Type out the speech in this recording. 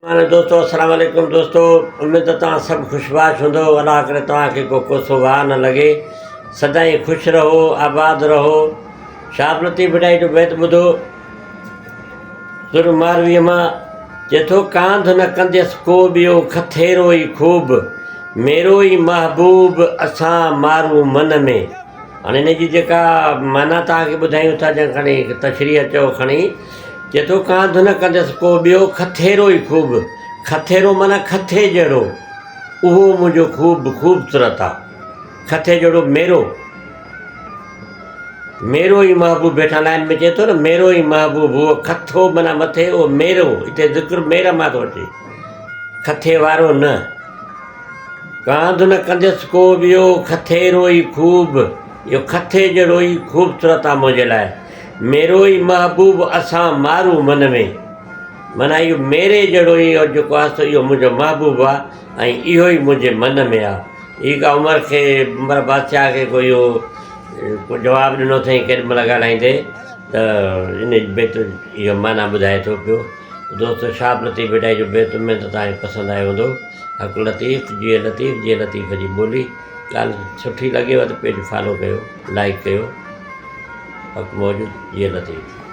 مانا دوستو السلام عليڪم دوستو اميد ته توهان سڀ خوش باش هوندو الله ڪري توهان کي ڪو ڪوسو واء نه لڳي سدائين خوش رهو آباد رهو شاهه لطيف ڀٽائي جو بيت ٻڌو سر مارويء مان چئي ٿو ڪانڌ نه ڪنديس ڪو ٻيو کٿيرو ئي خوب ميرو ئي محبوب اسان مارو من ۾ هاڻي هن جي جيڪا معنيٰ توهان کي ٻڌايون ٿا جنهن کڻي تشريح چئو کڻي چئي ٿو ڪانڌ نه ڪندس ڪو ٻيو، کٿيرو ئي خوب. کٿيرو معنيٰ کٿي جهڙو، اهو منهنجو خوب خوبصورت آ. کٿي جهڙو ميرو. ميرو ئي محبوب هيٺان لائين ۾ چئي ٿو نه ميرو ئي محبوب هو کٿو معنيٰ مٿي اهو ميرو هتي ذڪر مير مان ٿو اچي کٿي وارو نه. ڪانڌ نه ڪنديس ڪو ٻيو، کٿيرو ئي خوب، اهو کٿي جهڙو ئي خوبصورت آ منهنجي لاء. ميرو ئي محبوب اسان مارو من ۾. معنيٰ اهو ميري جهڙو ئي جيڪو آ سو اهو منهنجو محبوب آ ۽ اهو ئي منهنجي من ۾ آ. هي ڪا عمر کي عمر بادشاهه کي ڪو اهو ڪو جواب ڏنو اٿئين ڪيڏي مهل ڳالهائيندي ته ان بيت اهو معنيٰ ٻڌائي ٿو پيو. دوستو شاهه لطيف ڀٽائي جو بيت اميد ته توهان کي پسند آيو هوندو. حق لطيف جيئي لطيف جيئي لطيف جي ٻولي ڳالهه سٺي لڳيو ته پيج فالو ڪيو لائيڪ ڪيو حق موجود جيئي لطيف.